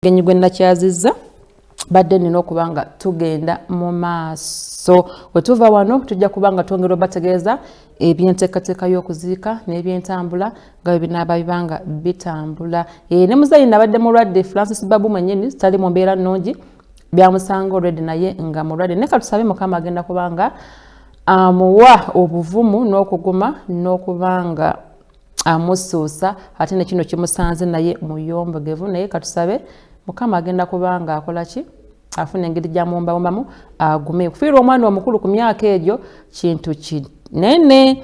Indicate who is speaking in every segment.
Speaker 1: Omugenyi gwe nakyazizza badde nina okuba nga tugenda mu maaso. We tuva wano tujja kuba nga twongera obategeeza ebyenteekateeka y'okuziika n'ebyentambula nga bwe binaaba bibanga bitambula. Ne muzeeyi nabadde mulwadde, Francis Babu mwennyini tali mu mbeera nnungi, byamusanga olwedde naye nga mulwadde, naye katusabe Mukama agenda kuba nga amuwa obuvumu n'okuguma n'okuba nga amusuusa, ate ne kino kimusanze naye muyombogevu, naye katusabe Mukama agenda kubanga akola ki, afuna engeri gyamumbawumbamu agume. Kufiirwa omwana omukulu ku myaka egyo kintu kinene,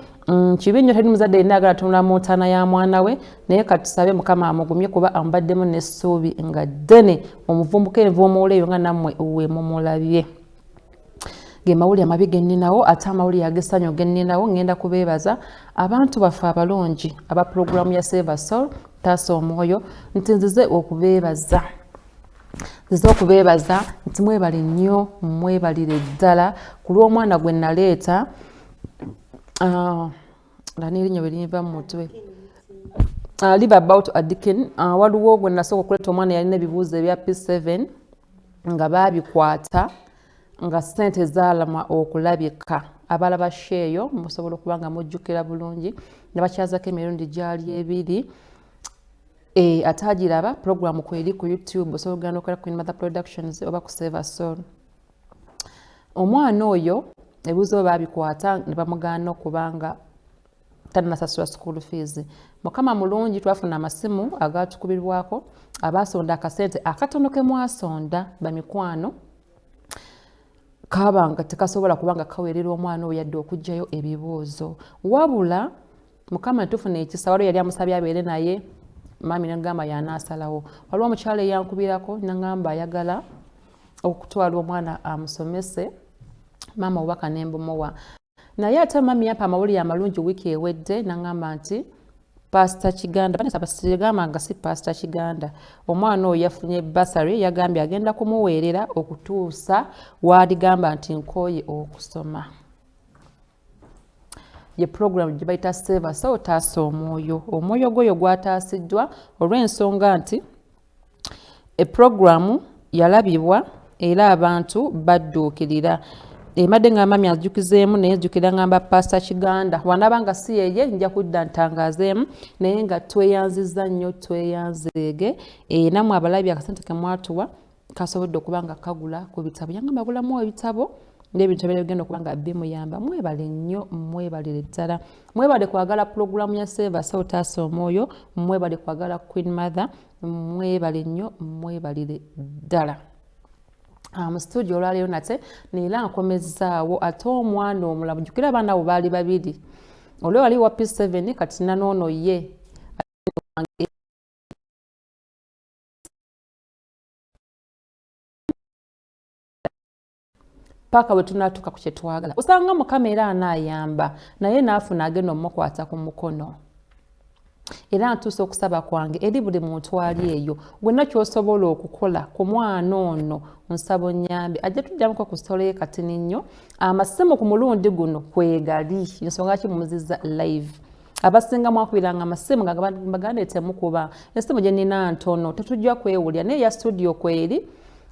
Speaker 1: kibi nnyo. Teri muzadde yenna agala tunula mu ntaana ya mwana we, naye katusabe Mukama amugumye kuba amubaddemu n'essuubi nga ddene, omuvumbuka envuumuula eyo nga nammwe we mumulabye. Ge mawulire amabi ge nninawo, ate amawulire ag'essanyu ge nninawo, ŋŋenda kubeebaza abantu baffe abalungi aba pulogulaamu ya Save a Soul, Taasa Omwoyo, nti nzize okubeebaza, nzize okubeebaza nti mwebale nnyo, mwebalire ddala ku lw'omwana gwe naleeta, nga n'erinnya bwe linva mu mutwe, Live About Adikin. Waliwo gwe nasooka okuleeta, omwana yalina ebibuuzo ebya P7 nga baabikwata nga ssente zaalamwa okulabika. Abalaba sheeyo musobola okuba nga mujjukira bulungi, ne bakyazako emirundi gyali ebiri. Ate agiraba puroguramu kweri ku YouTube, osobola okugenda okola Queen Mother Productions oba ku Save a Soul. Omwana oyo ebibuuzo baabikwata ne bamugaana okubanga tannasasula school fees. Mukama mulungi, twafuna amasimu agatukubirwako abaasonda akasente akatono ke mwasonda bamikwano, kabanga tekasobola kubanga kaweerera omwana oyo yadde okuggyayo ebibuuzo. Wabula Mukama netufuna ekisa, waliwo yali amusabye abeere naye, maami nagamba yanaasalawo. Waliwo omukyala eyankubirako nagamba ayagala okutwala omwana amusomese, maama obubaka nembumuwa. Naye ate mami yampa amawulire amalungi wiiki ewedde, nangamba nti Pasita Kiganda, gamba nga si Pasita Kiganda, omwana oyo yafunye bursary, yagambye agenda kumuweerera okutuusa waaligamba nti nkooye okusoma. Ye program gye bayita Save a Soul, Taasa Omwoyo. Omwoyo gwoyo gwataasiddwa olw'ensonga nti epuroguramu yalabibwa era abantu badduukirira. Embadde nga mami ajukizeemu, naye nzijukira ngamba Pasita Kiganda, wanaaba nga si yeye nja kudda ntangaazeemu, naye nga tweyanziza nnyo, tweyanzeege. Nammwe abalabi akasente ke mwatuwa kasobodde okuba nga kagula ku bitabo, yangamba agulamu ebitabo n'ebintu ebirala bigenda okuba nga bimuyamba. Mwebale nnyo, mwebalire ddala, mwebale kwagala pulogulaamu ya Save a Soul, Taasa Omwoyo, mwebale kwagala Queen Mother, mwebale nnyo, mwebalire ddala. Mu studio olwaleero nate neera nkomezzaawo ate omwana omulamu. Jjukira abaana abo baali babiri, oli wali wa P7, kati nanoono ye paka bwe tunaatuuka ku kye twagala. Osanga Mukama era anaayamba naye n'afuna agenda omukwata ku mukono. Era ntuusa okusaba kwange eri buli muntu ali eyo, gwenna ky'osobola okukola ku mwana ono, nsaba onnyambe ajja tujjamuko ku sitole ye katini nnyo. Amasimu ku mulundi guno kwegali, ensonga ki mumuzizza live. Abasinga mwakubiranga amasimu nga bagande temukuba esimu gye nnina ntono, tetujja kwewulira, naye eya studio kweri,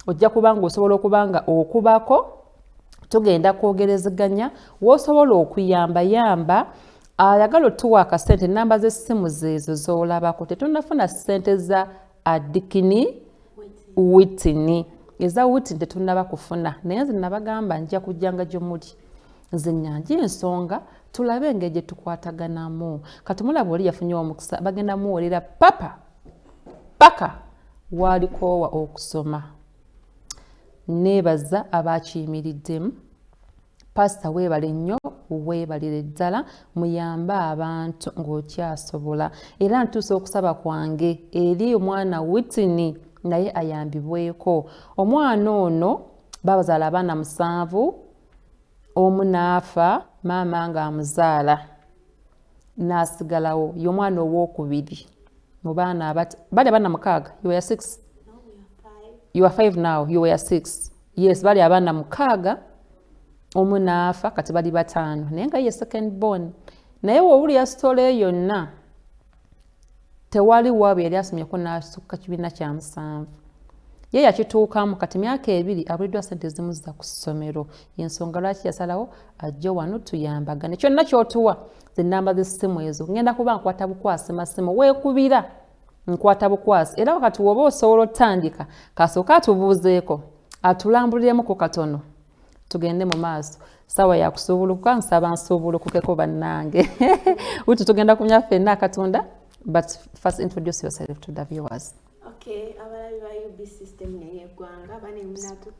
Speaker 1: ojja kuba nga osobola okuba nga okubako, tugenda kwogerezeganya w'osobola okuyamba yamba. Ayagala otuwa akasente, namba z'essimu zeezo z'olabako. Tetunnafuna ssente za Adikini Witini, eza Witini tetunnaba kufuna, naye nze nabagamba nja kujjanga gye muli, nze nyanja ensonga tulabe engeri gye tukwataganamu. Kati mulaba oli yafunye omukisa, bagenda muwolera papa paka waalikoowa okusoma. Neebaza abakiyimiriddemu. Pasita weebale nnyo, weebalire ddala, muyambe abantu ng'okyasobola. Era ntuusa okusaba kwange eri omwana Witini naye ayambibweko. Omwana ono babazaala abaana 7, omu n'afa maama ng'amuzaala n'asigalawo, ye omwana owookubiri mu baana bali abaana 6. You were 6?
Speaker 2: No, we are 5.
Speaker 1: You are 5 now, you were 6. Yes, bali abaana 6, omu n'afa, kati bali 5, naye nga ye second born. Naye w'owulira sitole yonna, tewali waabwe yali asomyeko n'asukka kibiina kya 7. Ye yakituukamu kati myaka 2 abuliddwa ssente zimuzza ku ssomero. Y'ensonga lwaki yasalawo ajje wano tuyambagane. Kyonna ky'otuwa zinamba z'essimu ezo ngenda kuba nkwata bukwasi masimu weekubira nkwata bukwasi era wakati woba osobola otandika kasooka atubuuzeeko atulambuliremu katono tugende mu maaso. Sawa ya kusuubulukuka, nsaba nsuubulukukeko bannange. Witu tugenda kumya ffenna akatunda, but first introduce yourself to the viewers.
Speaker 2: Okay, abalabi ba UB System neyeggwanga bane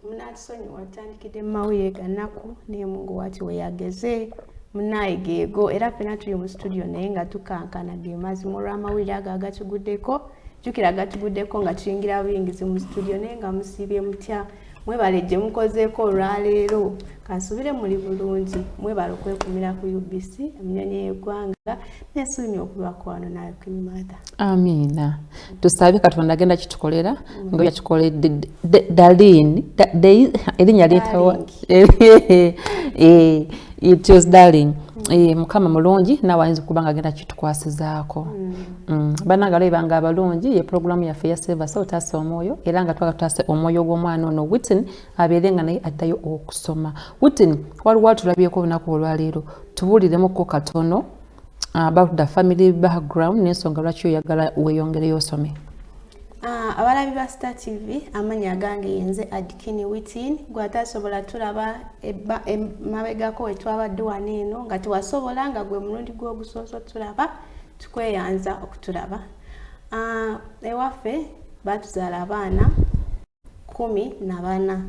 Speaker 2: munatusonyiwa tutandikidde mu mawulire gannaku naye Mungu wati weyageze munaye geego era ffena tuli mu studio naye nga tukankana ge mazima olw'amawulire ago agatuguddeko. Jjukira gatuguddeko nga tuyingira buyingizi mu studio naye nga musiibye mutya? Mwebale gye mukozeeko olwaleero, kansubire muli bulungi. Mwebale okwekumira ku UBC emunyonyi y'eggwanga nesuumye okubako wano nawe Queen Mother.
Speaker 1: Amiina, tusabe Katonda agenda kitukolera nga yakikoledde Darlene, erinnya liyitawa, it was Darling. Mukama mulungi naawe ayinza okuba nga agenda kitukwasizaako. Bannange alabibanga abalungi ye puroguramu yaffe ya Save a Soul, taasa omwoyo, era nga twagala tutaase omwoyo gw'omwana ono Whitney abeere nga naye addayo okusoma. Whitney, waliwo atulabyeko olunaku olwaleero, tubuuliremukko katono about the family background n'ensonga lwaki oyagala weeyongereyo osome.
Speaker 2: Abalabi ba Star TV, amannya agange yenze Adkini Witin. Gwatasobola tulaba emabegako we twabadde wano eno nga tewasobola nga gwe mulundi gw'ogusoose tulaba, tukweyanza okutulaba. Ewaffe batuzaala abaana 14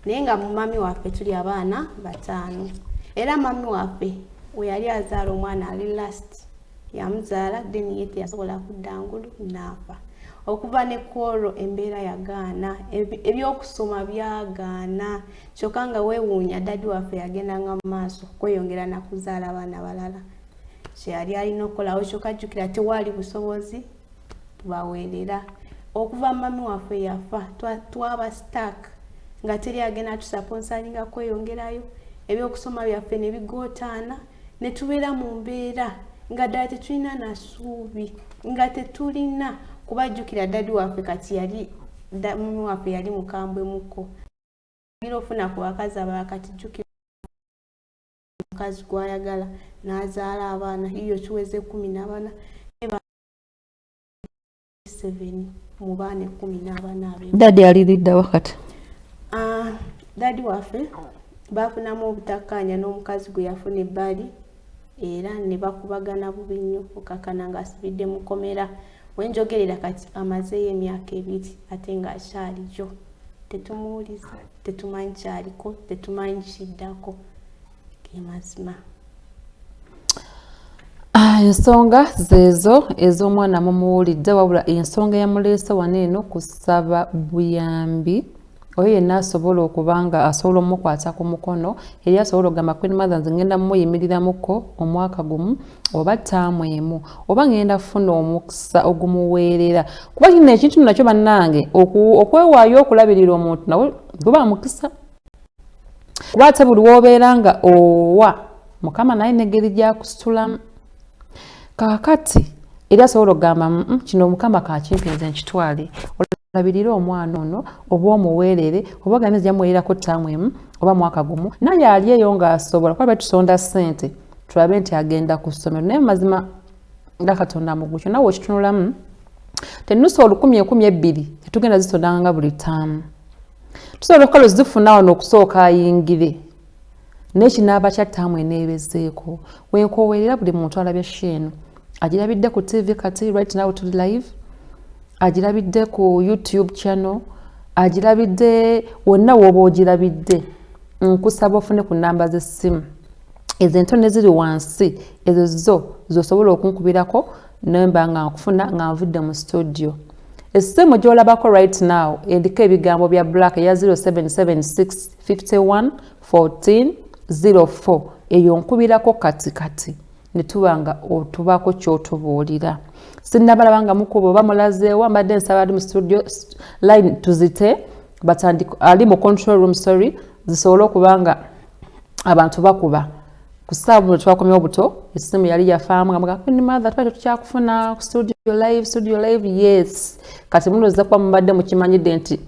Speaker 2: naye nga mu mami waffe tuli abaana 5 era mami waffe we yali azaala omwana ali last yamuzaala, then ye teyasobola kudda ngulu n'afa. Okuva ne kwolwo embeera yagaana, ebyokusoma byagaana, kyokka nga weewuunya daddy waffe yagendanga mu maaso kweyongera nakuzaala abaana balala kyeyali alina okukolawo, kyokka jjukira tewaali busobozi bubaweerera. Okuva mami waffe yafa twaba stuck nga teri agenda tusponsoringa kweyongerayo, ebyokusoma byaffe ne bigootaana ne tubeera mu mbeera nga ddala tetulina nasuubi nga tetulina kubajjukira. Daddy waffe kati yali mami waffe yali mukambwe muko gira ofuna ku bakazi abalala. Kati jjukira omukazi gwayagala n'azaala abaana iyo kiweze 14 7 mu baana 14 abe.
Speaker 1: Daddy aliriddawa kati?
Speaker 2: Daddy waffe bafunamu obutakkaanya n'omukazi gwe yafuna ebbali era ne bakubagana bubi nnyo okakana ng'asibidde mukomera. Wenjogerera kati amazeeyo emyaka 2 ate ng'akyaliyo, tetumuwuliza, tetumanyi kyaliko, tetumanyi kiddako, ge mazima.
Speaker 1: Ensonga zeezo ez'omwana mumuwulidde, wabula ensonga eyamuleese wano eno kusaba buyambi. Oyo yenna asobola okuba nga asobola omukwata ku mukono eri asobola okugamba, "Queen Mother, nze ngenda mumuyimiriramuko omwaka gumu oba ttaamu emu oba ngenda kufuna omukisa ogumuweerera," kuba kino ekintu nakyo bannange okwewaayo okulabirira omuntu nawe guba mukisa, kuba ate buli woobeera nga owa Mukama naye negeri gyakusitulamu. Kaakati eri asobola okugamba, kino Mukama kakimpe nze nkitwale olabirire omwana ono oba omuweerere oba ogambe nzija muweererako ttaamu emu oba mwaka gumu," naye ali eyo ng'asobola kuba tusonda ssente tulabe nti agenda ku ssomero. Naye mazima nga Katonda mugukyo nawe okitunulamu tenusa olukumi enkumi ebbiri tetugenda zisondanga buli ttaamu, tusobola okukola zifuna wano okusooka ayingire naye kinaaba kya ttaamu eneebezeeko. Wenkowerera buli muntu alabye show eno, agirabidde ku TV kati right now tuli live, agirabidde ku YouTube channel, agirabidde wonna wooba ogirabidde, nkusaba ofune ku namba z'essimu ezo entono eziri wansi, ezo zo zosobola okunkubirako nemba nga nkufuna nga nvudde mu studio. Essimu gy'olabako right now eriko ebigambo bya black eya 0776 51 14 04, eyo nkubirako kati kati ne tuba nga otubaako kyotubuulira. Sinnabalaba nga mukuba oba mulazeewa. Mbadde nsaba ali mu studio line tuzite batandika, ali mu control room, sorry, zisobole okuba nga abantu bakuba. Ku ssaawa buno twakomyewo buto, essimu yali yafaamu nga muga, "Queen Mother, twali tetukyakufuna ku studio live, studio live." Yes, kati mulowooza kuba mubadde mukimanyidde nti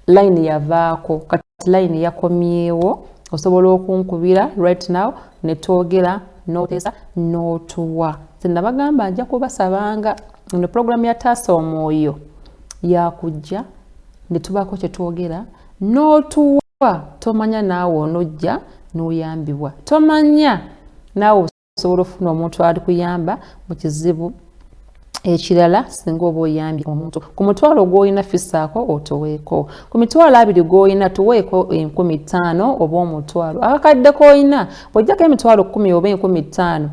Speaker 1: Line yavaako, kati line yakomyewo. Osobola okunkubira right now netwogera, noteesa, notuwa. Nabagamba nja kubasabanga eno programu ya Taasa Omwoyo yakujja ne tubaako kye twogera n'otuwa. Tomanya naawe onojja n'oyambibwa, tomanya naawe osobola ofuna omuntu alikuyamba mu kizibu ekirala. Singa oba oyambye omuntu ku mutwalo gw'olina, fisaako otoweeko ku 20,000 gw'olina, tuweeko 5,000 oba omutwalo. Akakadde k'olina, bw'ojjako 100,000 oba 5,000,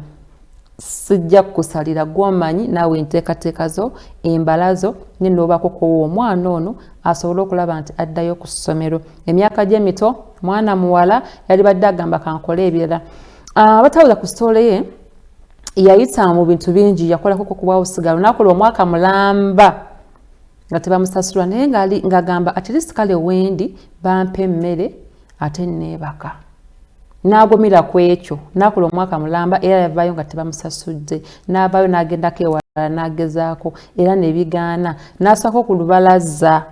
Speaker 1: sijja kukusalira. Gwomanyi naawe enteekateeka zo, embala zo, ne noobako kowa omwana ono asobole okulaba nti addayo ku ssomero. Emyaka gy'emito, mwana muwala yalibadde agamba kankole ebirala. Abatawuza ku story ye, yayita mu bintu bingi. Yakolako kubwawusigalo, nakola omwaka mulamba nga tebamusasula, naye ng'agamba at least kale wendi bampa emmere ate neebaka. N'agumira ku ekyo, n'akola omwaka mulamba, era yavaayo nga tebamusasudde. N'avaayo n'agendako ewalala, n'agezaako era nebigaana, n'asako ku lubalaza,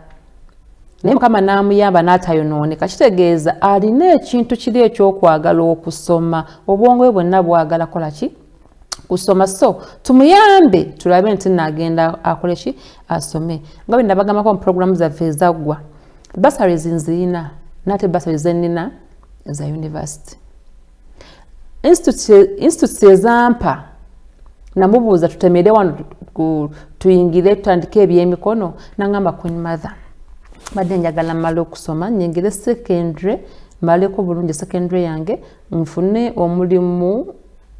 Speaker 1: naye Mukama n'amuyamba n'atayonooneka. Kitegeeza alina ekintu kiri ekyokwagala okusoma, obwongo bwe bwonna bwagala kola ki? Kusoma. So tumuyambe tulabe nti naagenda akole ki? Asome. Nga bwe nabagambako mu programu zaffe ezaggwa, bursaries nziyina, naate bursaries zenina za university institutes ezampa. Namubuuza, tutemere wano, tuyingire tutandike ebyemikono. Nangamba, "Queen Mother, badde njagala mmale okusoma, nyingire secondary, mmaleko bulungi secondary yange, nfune omulimu."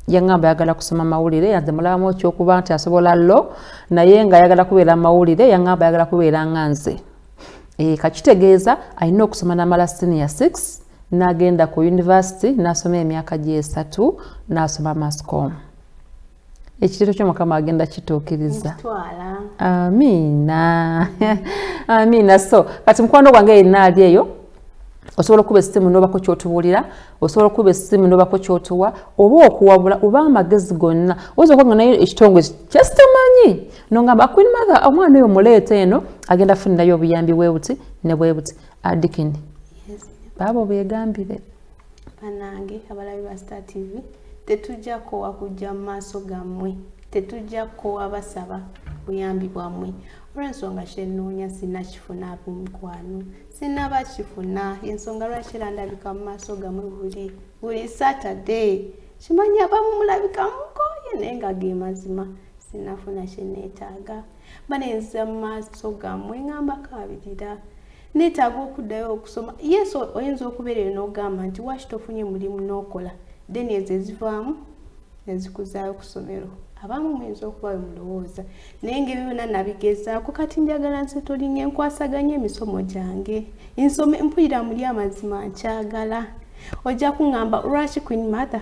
Speaker 1: Yaŋŋamba ayagala kusoma mawulire. Yanze mulabamu ekyokuba nti asobola lo, naye nga ayagala kubeera mawulire. Yaŋŋamba ayagala kubeera nga nze. Kakitegeeza alina okusoma namala senior 6, n'agenda ku university n'asoma emyaka gyesatu, n'asoma mass comm. Ekirooto ky'Omukama agenda kituukiriza. Amiina, amiina. So kati mukwano gwange yenna ali eyo, osobola okuba essimu nobako kyotubuulira, osobola okuba essimu nobako kyotuwa, oba okuwabula, oba amagezi gonna. Oyinza okuba nga naye ekitongole kyesitamanyi, nongamba, "Queen Mother, omwana oyo muleeta eno, agenda funirayo obuyambi bwebuti ne bwebuti." Adikini, baabo begambire.
Speaker 2: Banange abalabi ba Star TV, tetujja kkowa kujja mu maaso gammwe, tetujja kkowa basaba buyambi bwammwe, olw'ensonga kyenoonya sinnakifuna. Mukwano, sinnaba kifuna. Ensonga lwaki era ndabika mu maaso gammwe buli Saturday, kimanyi abamu mulabika mukoye, naye nga ge mazima, sinnafuna kyeneetaaga. Banenziza mu maaso gammwe ŋŋamba kaabirira, neetaaga okuddayo okusoma. Yes, oyinza okubeera eyo n'ogamba nti waki tofunye mulimu n'okola, then ezo ezivaamu nezikuzaayo ku ssomero. Abamu muyinza okuba we mulowooza, naye ngaebyo byonna nabigezaako. Kati njagala nsetolinga enkwasaganya emisomo gyange, nsome. Mpulira muli amazima nkyagala. Ojja kuŋŋamba, "Lwaki Queen Mother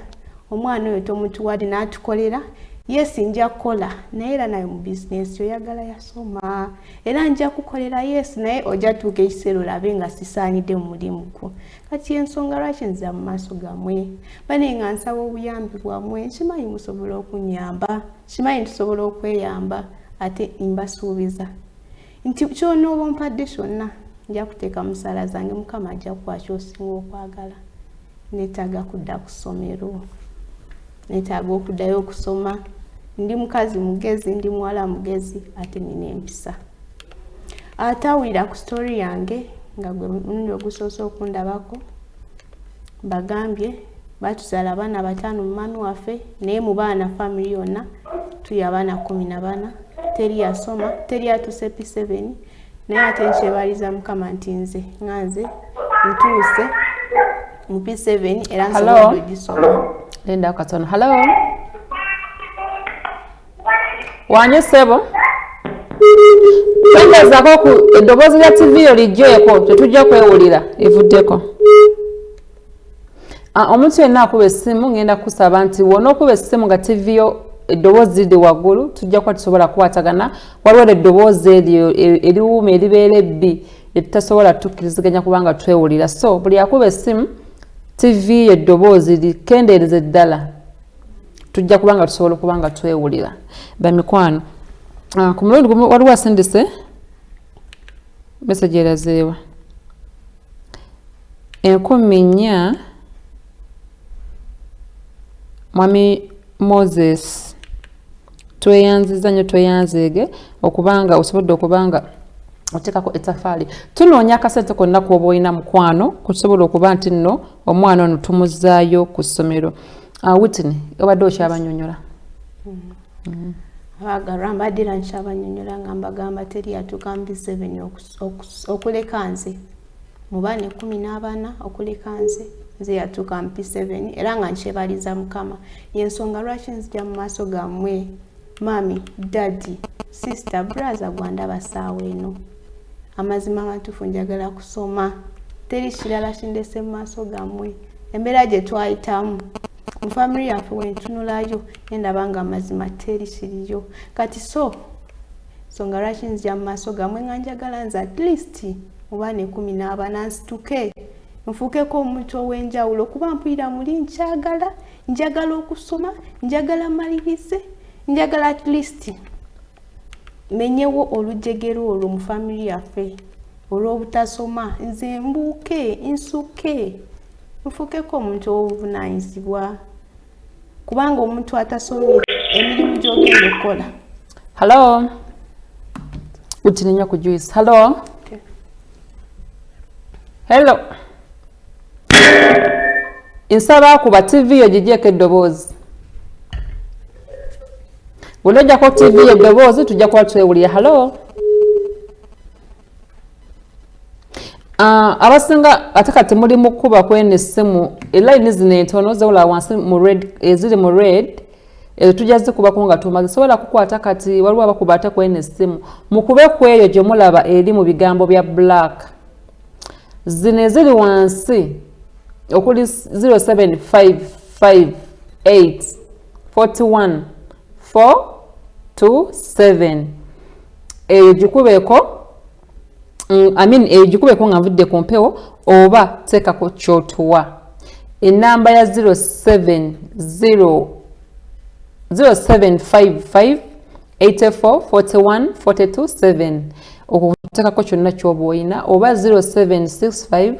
Speaker 2: omwana oyo tomutuwadde n'atukolera?" Yes, nja kukola, naye era naye mu bizinesi oyagala yasoma. Era nja kukolera, yes, naye ojja tuuka ekiseera olabe nga sisaanidde mu mulimu gwo. Kati ensonga lwaki nziza mu maaso gammwe, bane, nga nsaba obuyambi bwammwe. Nkimanyi musobola okunyamba, kimanyi tusobola okweyamba, ate mbasuubiza nti kyonooba ompadde kyonna nja kuteeka mu ssaala zange, Mukama ajja kuwa kyosinga okwagala. Neetaaga kudda ku ssomero, neetaaga okuddayo okusoma. Ndi mukazi mugezi, ndi muwala mugezi, ate nina empisa. Ate awulira ku story yange nga gwe mulundi ogusoose okundabako, bagambye batuzaala abaana bataano mu mami waffe, naye mu baana family yonna tuli abaana 14. Teri yasoma, teri atuuse P7, naye ate nkyebaliza Mukama nti nze nga nze ntuuse mu P7 era nsobodde ogisoma.
Speaker 1: Linda katono. Hello, wanye ssebo, kendeezako ku eddoboozi lya TV yo, lijjeeko, tetujja kwewulira evuddeko. Omuntu yenna akuba essimu, ngenda kusaba nti wona okuba essimu nga TV yo eddoboozi liri waggulu, tujja kuba tusobola kukwatagana. Waliwo eddoboozi eryo eriwuuma eribeera ebbi etutasobola tukkiriziganya kubanga twewulira. So buli akuba essimu, TV eddoboozi likendeereze ddala, tujja kuba nga tusobola okuba nga twewulira. Bamikwano, ku mulundi gumu waliwo asindise message erazeewa. 4,000. Mwami Moses, tweyanziza nnyo, tweyanzeege okubanga osobodde okubanga oteekako etafaali. Tunoonya akasente konna kwoba olina, mukwano, kusobola okuba nti nno omwana ono tumuzaayo ku ssomero. Whitney, obadde okyabanyonyola.
Speaker 2: Abaagalwa, mbadde era nkyabanyonyola nga mbagamba teri yatuuka mu B7 okuleka nze mu baana 14, okuleka nze, nze yatuuka mu P7, era nga nkyebaliza Mukama. Yensonga lwaki nzija mu maaso gammwe, mummy, daddy, sister, brother gwandaba saawa eno. Amazima amatuufu, njagala kusoma, teri kirala kindese mu maaso gammwe. Embeera gye twayitamu mu family yaffe, wentunulayo nendaba nga amazima teri kiriyo kati. So nsonga lwaki nzija mu maaso gammwe nga njagala nze at least mu baana 14 nsituke nfuukeko omuntu ow'enjawulo, kuba mpulira muli nkyagala, njagala okusoma, njagala malirize, njagala at least menyewo olujegere olwo mu family yaffe olw'obutasoma. Nze mbuuke, nsuke, nfuukeko omuntu ow'obuvunaanyizibwa, kubanga omuntu atasomye emirimu gy'ogenda okukola.
Speaker 1: Hello, utinenya ku juice. Hello.
Speaker 2: Okay.
Speaker 1: Hello, nsaba kuba TV yo gigyeko eddoboozi. Bw'onojjako TV yo eddoboozi, tujja kuba twewulira. Hello. Abasinga ate kati muli mu kkuba kweno essimu, elayini zino entono zewula wansi mu red, eziri mu red ezo tujja zikubako nga tumaze. Sobola kukwata kati, waliwo abakuba ate kweno essimu. Mukube ku eyo gye mulaba eri mu bigambo bya black. Zino eziri wansi okuli 07558 41 427, eyo gikubeko. I mean, eyo gikubeko nga nvudde ku mpewo, oba teekako kyotuwa. Enamba ya 070 0755 84 41 42 7, okwo kuteekako kyonna kyoba oyina, oba 0765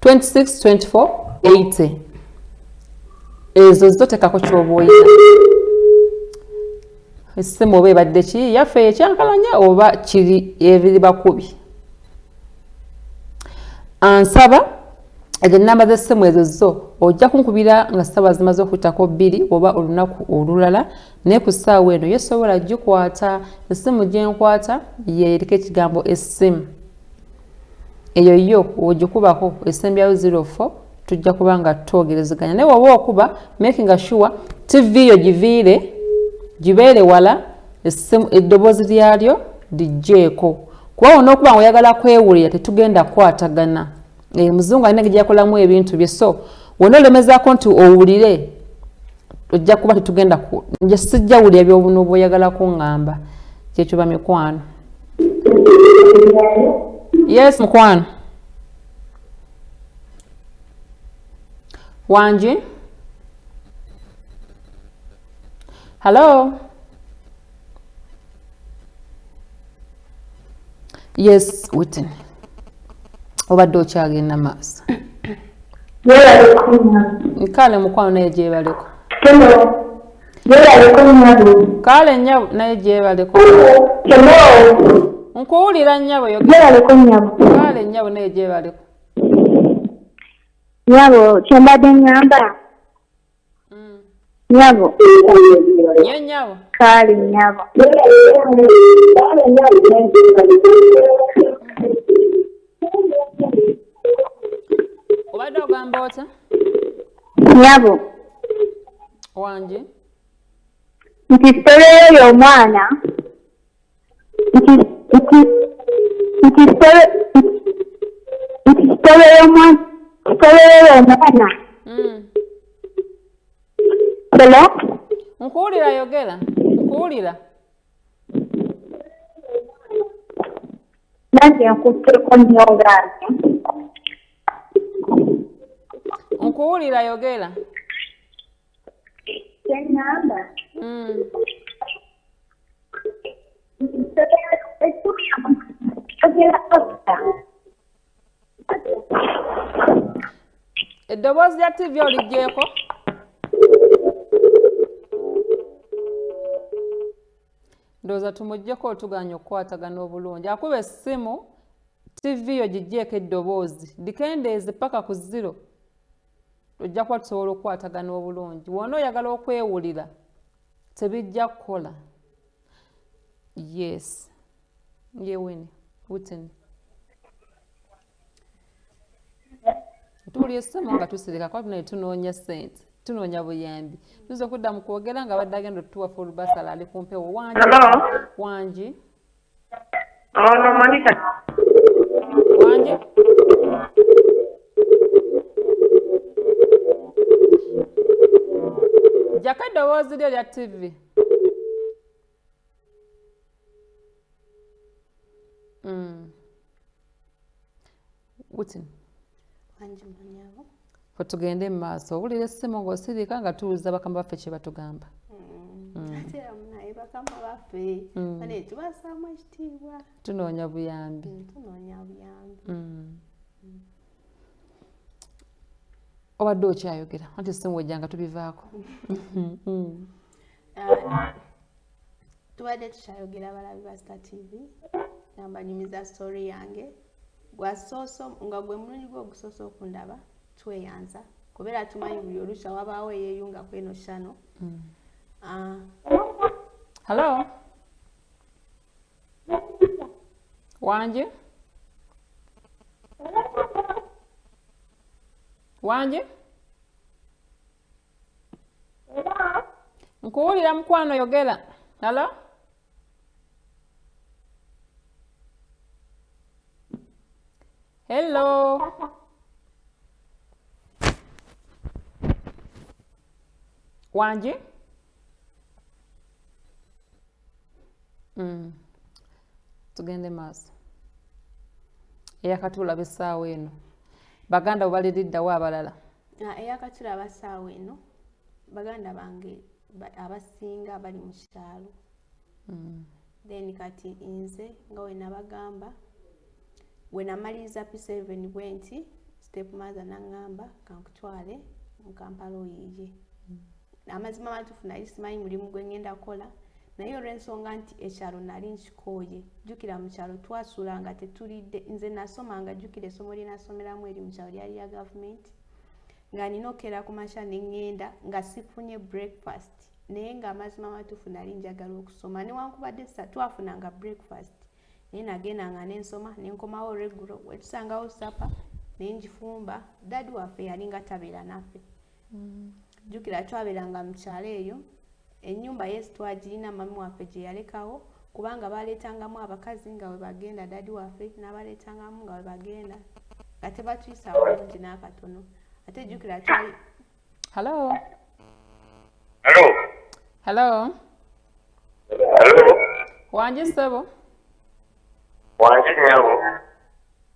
Speaker 1: 26 24 80, ezo zo teekako kyoba oyina. Essimu oba ebadde ki yaffe ekyankalanya oba kiri ebiri bakubi. Ansaba ezo enamba z'essimu ezo zo ojja kunkubira nga ssaawa zimaze okuyitako 2 oba olunaku olulala, naye ku ssaawa eno yesobola gikwata. Essimu gyenkwata yeriko ekigambo essimu, eyo yo ogikubako esembyayo 04, tujja kuba nga twogerezeganya. Naye woba okuba making sure TV yo giviire, gibeere wala, eddoboozi lyalyo lijjeeko, kuba wona okuba nga oyagala kwewulira tetugenda kukwatagana. Muzungu alina engeri gyakolamu ebintu bye, so wona olemezaako nti owulire, ojja kuba tetugenda, nje sijja wulira byobuno bwoyagala kuŋŋamba. Kyekyo bamikwano. Yes, mukwano wangi. Hello. Yes, Whitney, obadde okyagenda maaso. Kale mukwano, naye gyebaleko. Kale nnyabo, naye gyebaleko. Nkuwulira nnyabo. Kale nnyabo, naye gyebaleko.
Speaker 3: Nyabo, kyembadde ŋŋamba, nyabo.
Speaker 1: Nye nnyabo.
Speaker 3: Kale nyabo.
Speaker 1: Obadde ogamba otya?
Speaker 3: Nyabo.
Speaker 1: Wangi.
Speaker 3: Nti story y'oyo omwana, nti story y'omwana, story y'oyo omwana. Hello.
Speaker 1: Nkuwulira, yogera, nkuwulira.
Speaker 3: Nange nkutteko nnyo ngange.
Speaker 1: Nkuwulira, yogera.
Speaker 3: Kyeŋŋamba, nti story y'omwana ogera Oscar.
Speaker 1: Eddoboozi lya TV oliggyeeko? Ndowooza tumuggyeko otuganya okukwatagana obulungi. Akuba essimu, TV yo giggyeeko eddoboozi, likendeeze paka ku zero, ojja kuba tusobola okukwatagana obulungi. Wona oyagala okwewulira tebijja kukola. Yes, ye Winnie Whitney. Tuwulira essimu nga tusirika kuba tunaye tunoonya ssente, tunoonya buyambi. Tuyinza okudda mu kwogera nga badde agenda otutuwa full basala ali ku mpewo. Wangi? Wangi?
Speaker 3: Ono Monica.
Speaker 1: Wangi? Jjako eddoboozi lyo lya TV. Whitney.
Speaker 2: Wangi munyabo.
Speaker 1: Fe tugende mu maaso. Owulira essimu ng'osirika nga tuwuliza bakama baffe kye batugamba.
Speaker 2: Ate era munaye bakama baffe bane tubassaamu ekitiibwa.
Speaker 1: Tunoonya buyambi.
Speaker 2: Tunoonya buyambi.
Speaker 1: Obadde okyayogera anti essimu wejja nga tubivaako.
Speaker 2: Ah, tubadde tukyayogera abalabi ba Star TV, nga mbanyumiza story yange. Gwasoose nga gwe mulundi gwe ogusoose okundaba, tweyanza kubeera tumanyi buli olukya wabaawo eyeeyunga kweno shano. Ah,
Speaker 1: Hello? Wangi? Wangi? Nkuwulira mukwano, yogera. Hello? Hello? Wangi? Tugende maaso. Eyakatulaba essaawa eno, baganda bwe baliriddawo abalala?
Speaker 2: Ah, eyakatulaba ssaawa eno, baganda bange abasinga bali mu kyalo. Then kati nze nga we nabagamba, we namaliriza P7 bwe nti step mother naŋŋamba kankutwale mu Kampala oyiiye. Amazima amatuufu nali simanyi mulimu gwe ŋŋenda kukola, naye olw'ensonga nti ekyalo nali nkikooye. Jjukira mu kyalo twasulanga tetulidde. Nze nasomanga, jjukira essomo lye nasomeramu eri mu kyalo lyali lya gavumenti, nga nina okkeera ku makya ne ŋŋenda nga sifunye breakfast, naye ng'amazima amatuufu nali njagala okusoma. Newankubadde twafunanga breakfast, naye nagendanga nensoma nenkomawo olweggulo, wetusangawo supper nenjifumba. Daddy waffe yalinga tabeera naffe. Jjukira twabeeranga mu kyalo eyo, ennyumba yes twagirina, mami waffe gye yalekawo, kubanga baleetangamu abakazi nga bwe bagenda, daddy waffe n'abaleetangamu nga bwe bagenda, nga tebatuyisa bulungi n'akatono. Ate jjukira twali
Speaker 1: Hello?
Speaker 4: Hello.
Speaker 1: Hello?
Speaker 4: Hello.
Speaker 1: Wangi ssebo?
Speaker 4: Wangi nnyabo.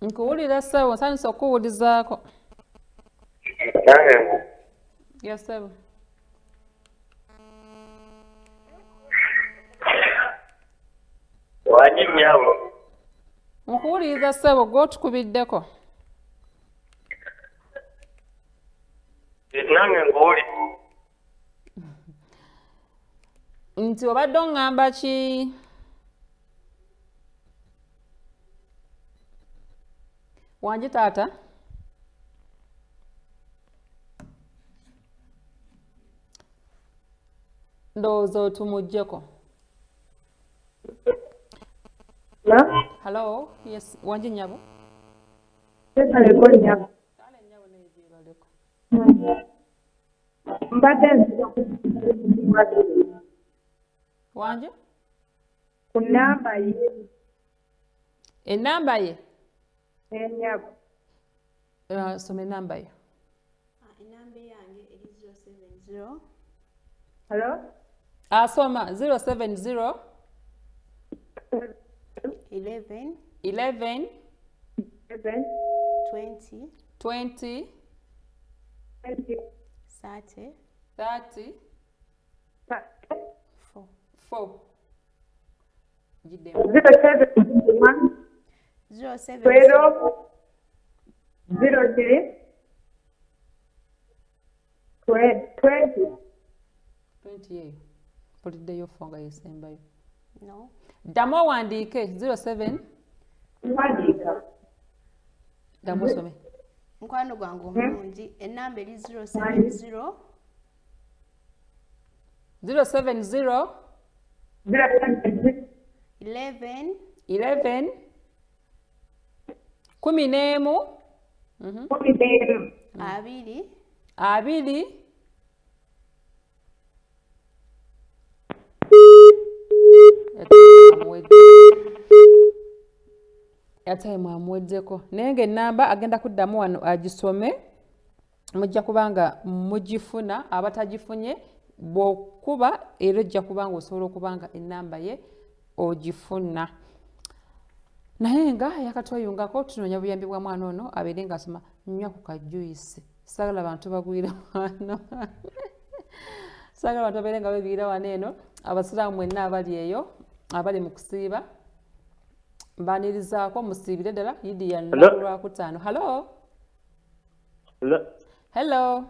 Speaker 1: Nkuwulira ssebo, nsanyuse okukuwulizaako.
Speaker 4: Nange.
Speaker 1: Yes ssebo.
Speaker 4: Wangi nnyabo.
Speaker 1: Nkuwuliriza ssebo, gw'otukubiddeko.
Speaker 4: Nange nkuwulira.
Speaker 1: Nti obadde oŋŋamba ki? Wangi taata? Ndowooza otumuggyeko. Hello? Yes, wangi nnyabo?
Speaker 3: Kyebaleko nnyabo.
Speaker 1: Kale nnyabo, naye gyebaleko.
Speaker 3: Mbadde nzija
Speaker 1: Wangi?
Speaker 3: ku nnamba ye.
Speaker 1: Ennamba ye?
Speaker 3: Ennyabo.
Speaker 1: Soma ennamba yo.
Speaker 2: Ah, enamba yange eri 070.
Speaker 3: Hello?
Speaker 1: Asoma 070.
Speaker 2: 11.
Speaker 1: 11.
Speaker 3: 7.
Speaker 2: 20.
Speaker 1: 20.
Speaker 3: 20.
Speaker 2: 30.
Speaker 1: 30.
Speaker 2: 4.
Speaker 1: 4. Giddemu.
Speaker 3: 071.
Speaker 2: 07.
Speaker 3: 12 03. 20.
Speaker 1: 20 eyo mpuliddeyo 4 nga yesembayo.
Speaker 2: No.
Speaker 1: Ddamu owandiike 07.
Speaker 3: Wandiika.
Speaker 1: Ddamu osome.
Speaker 2: Mukwano gwange omulungi, enamba eri 070
Speaker 1: 070
Speaker 3: 070
Speaker 2: 11
Speaker 1: 11 11
Speaker 3: 11
Speaker 2: 2
Speaker 1: 2 Airtime amuweddeko, naye ng'ennamba agenda kuddamu wano agisome, mujja kubanga mugifuna. Abatagifunye bw'okuba era ojja kubanga osobola okubanga ennamba ye ogifuna. Naye nga yakatweyungako, tunoonya buyambi bwa mwana ono abeere ng'asoma. Nywa ku kajuice, saagala bantu bagwira wano, saagala bantu babeere nga begwira wano eno. Abasiraamu mwenna abali eyo abali mu kusiiba, mbanirizaako, musiibire ddala. Yidi ya lunaku lwakutaano. Hallo?
Speaker 4: Hello?
Speaker 1: Hello,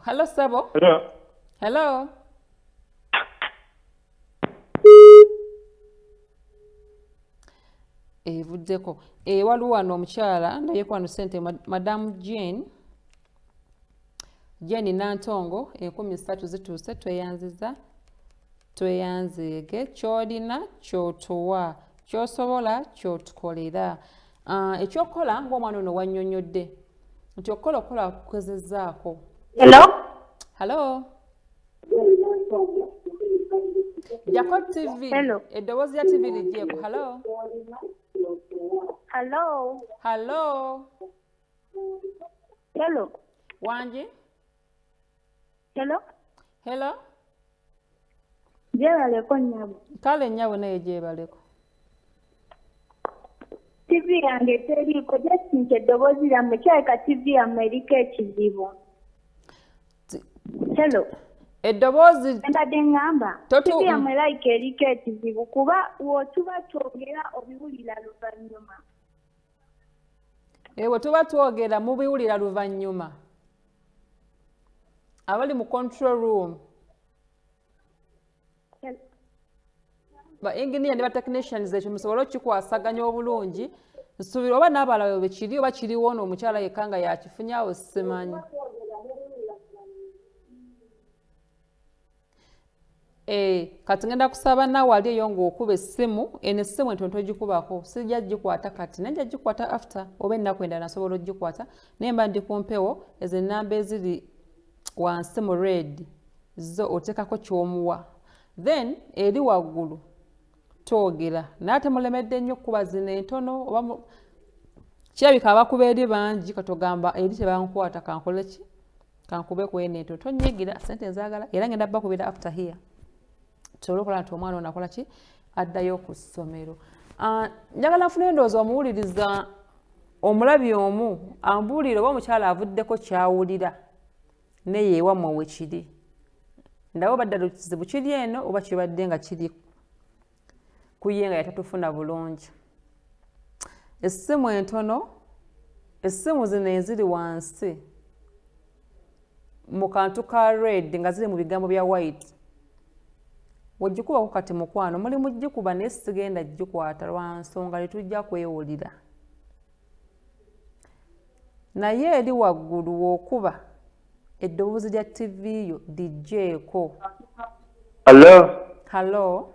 Speaker 1: hello sebo.
Speaker 4: Hello?
Speaker 1: Hello. Evuddeko. Waliwo wano omukyala ndayeko wano sente, Madamu Jane, Jane Nantongo, 3000 zituuse. Tweyanziza, tweyanzeege. Kyolina kyotuwa, kyosobola kyotukolera. Ekyokukola ng'omwana ono wannyonnyodde nti okukola okukola kugezezaako.
Speaker 3: Hello?
Speaker 1: Hallo, jako TV.
Speaker 3: Hello.
Speaker 1: Eddoboozi lya TV ligyeko. Hallo?
Speaker 3: Hello?
Speaker 1: Hallo.
Speaker 3: Hello?
Speaker 1: Wangi.
Speaker 3: Hello?
Speaker 1: Hello.
Speaker 3: Gyebaleko nnyabo.
Speaker 1: Kale nnyabo, naye gyebaleko.
Speaker 3: TV yange teriiko, just nti eddoboozi lyammwe kirabika TV yammwe eriko ekizibu. Hello?
Speaker 1: Eddoboozi
Speaker 3: Mbadde ŋŋamba TV yammwe like eriko ekizibu kuba w'otuba twogera obiwulira luvannyuma.
Speaker 1: Bwe tuba twogera mubiwulira luvannyuma. Abali mu control room, ba engineer ne ba technicians, ekyo musobole okikwasaganya obulungi. Nsuubira oba n'abalala bwe kiri, oba kiriwo ono omukyala yekka nga yakifunye awo, simanyi. Kati ngenda kusaba naawe ali eyo ng'okuba essimu eno, essimu entono togikubako, sijja gikwata kati, naye nja gikwata after oba ennaku endala nsobola ogikwata, naye mba ndi ku mpewo. Ezo ennamba eziri wansi mu red zo oteekako ky'omuwa, then eri waggulu twogera, naye ate mulemedde nnyo okukuba zino entono oba kirabika abakuba eri bangi. Katogamba eri tebankwata, kankole ki, kankube ku eno ento. Tonyigira, sente nzaagala, era ngenda bakubira after here tusobole okulaba nti omwana ono akola ki, addayo ku ssomero. Njagala nfune endowooza omuwuliriza omulabi omu ambuulire oba omukyala avuddeko kyawulira neye ewammwe we kiri. Ndaba oba ddala ekizibu kiri eno oba kibadde nga kiri ku ye nga yatatufuna bulungi. Essimu entono, essimu zino eziri wansi mu kantu ka red nga ziri mu bigambo bya white, wegikubako kati mukwano, muli mugikuba naye sigenda gikwata lwa nsonga tetujja kwewulira. Naye eri waggulu w'okuba eddoboozi lya TV yo liggyeeko.
Speaker 4: Hello?
Speaker 1: Hallo?